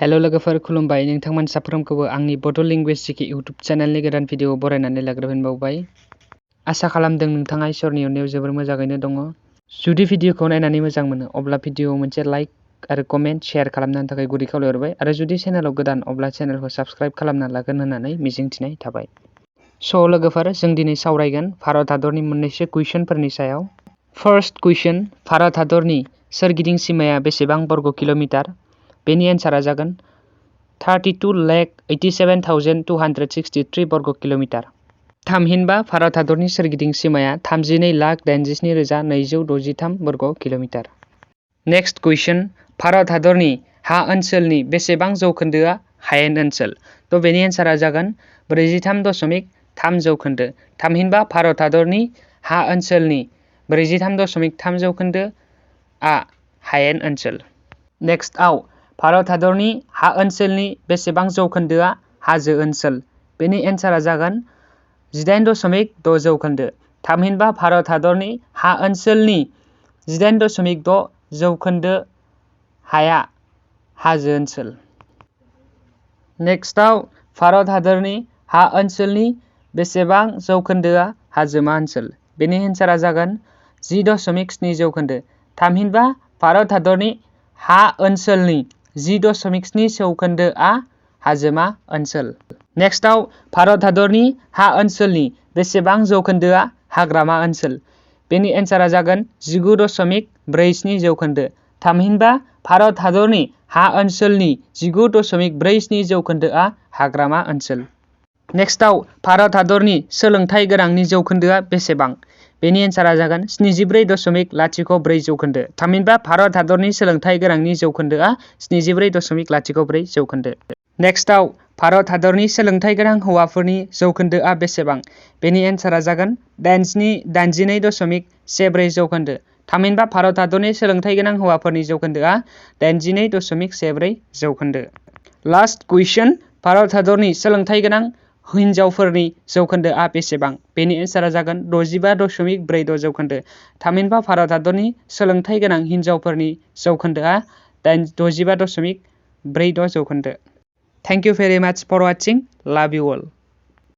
Hello लोगोफोर खुलुमबाय नोंथांमोन साफ्रोमखौबो आंनि बड' लेंगुवेज जिके इउट्युब चेनेलनि गोदान भिडिअ बरायनानै लाग्रोफिनबावबाय। आसा खालामदों नोंथाङा इसोरनि अननायाव जोबोर मोजाङैनो दङ। जुदि भिडिअखौ नायनानै मोजां मोनो अब्ला भिडिअआव मोनसे लाइक आरो कमेन्ट शेयार खालामनो थाखाय गुरै खावलायहरबाय आरो जुदि चेनेलाव गोदान अब्ला चेनेलखौ साबस्क्राइब खालामना लागोन होननानै मिजिंथिनाय थाबाय। स' लोगोफोर जों दिनै सावरायगोन भारत हादरनि मोननैसो कुइसनफोरनि सायाव। फार्स्ट कुइसन, भारत हादरनि सोरगिदिं सीमाया बेसेबां बर्ग किल'मिटार? बेनि एन्सारा जागोन 32,87,263 बर्ग किल'मिटार। थामहिनबा भारत हादरनि सोरगिदिं सीमाया 32,87,263 बर्ग किल'मिटार। नेक्स्ट कुइसन, भारत हादरनि हा ओनसोलनि बेसेबां जौखोन्दोआ हायेन ओनसोल? थ' बेनि एन्सारा जागोन 43.3 जौखोन्दो। थामहिनबा भारत हादरनि हा ओनसोलनि 43.3 जौखोन्दोआ हायेन ओनसोल। नेक्स्टआव भारत हादरनि हा ओनसोलनि बेसेबां जौखोन्दोआ हाजो ओनसोल? बेनि एन्सारा जागोन 18.6 जौखोन्दो। थामहिनबा भारत हादरनि हा ओनसोलनि 18.6 जौखोन्दो हाया हाजो ओनसोल। नेक्स्टआव भारत हादरनि हा ओनसोलनि बेसेबां जौखोन्दोआ हाजोमा ओनसोल? बेनि एन्सारा जागोन 10.7 जौखोन्दो। थामहिनबा भारत हादरनि हा ओनसोलनि 10.7 जौखोन्दोआ हाजोमा ओनसोल। नेक्स्टआव भारत हादरनि हा ओनसोलनि बेसेबां जौखोन्दोआ हाग्रामा ओनसोल? बेनि एन्सारा जागोन 19.47 जौखोन्दो। थामहिनबा भारत हादरनि हा ओनसोलनि 19.47 जौखोन्दोआ हाग्रामा ओनसोल। नेक्स्टआव भारत हादरनि सोलोंथाइ गोनांनि जौखोन्दोआ बेसेबां? बेनि एन्सारा जागोन 74.04 जौखोन्दो। थामहिनबा भारत हादरनि सोलोंथाइ गोनांनि जौखोन्दोआ 74.04 जौखोन्दो। नेक्स्टआव भारत हादरनि सोलोंथाइ गोनां हौवाफोरनि जौखोन्दोआ बेसेबां? बेनि एन्सारा जागोन 82.14 जौखोन्दो। थामहिनबा भारत हादरनि सोलोंथाइ गोनां हौवाफोरनि जौखोन्दोआ 82.14 जौखोन्दो। लास्ट कुइसन, भारत हादरनि सोलोंथाइ गोनां हिन्जावफोरनि जौखोन्दोआ बेसेबां? बेनि एन्सारा जागोन 65.46 जौखोन्दो। थामहिनबा भारत हादरनि सोलोंथाइ गोनां हिन्जावफोरनि जौखोन्दोआ 65.46 जौखोन्दो। थेंक इउ भेरि माच फर वाचिं। लाभ इउ अल।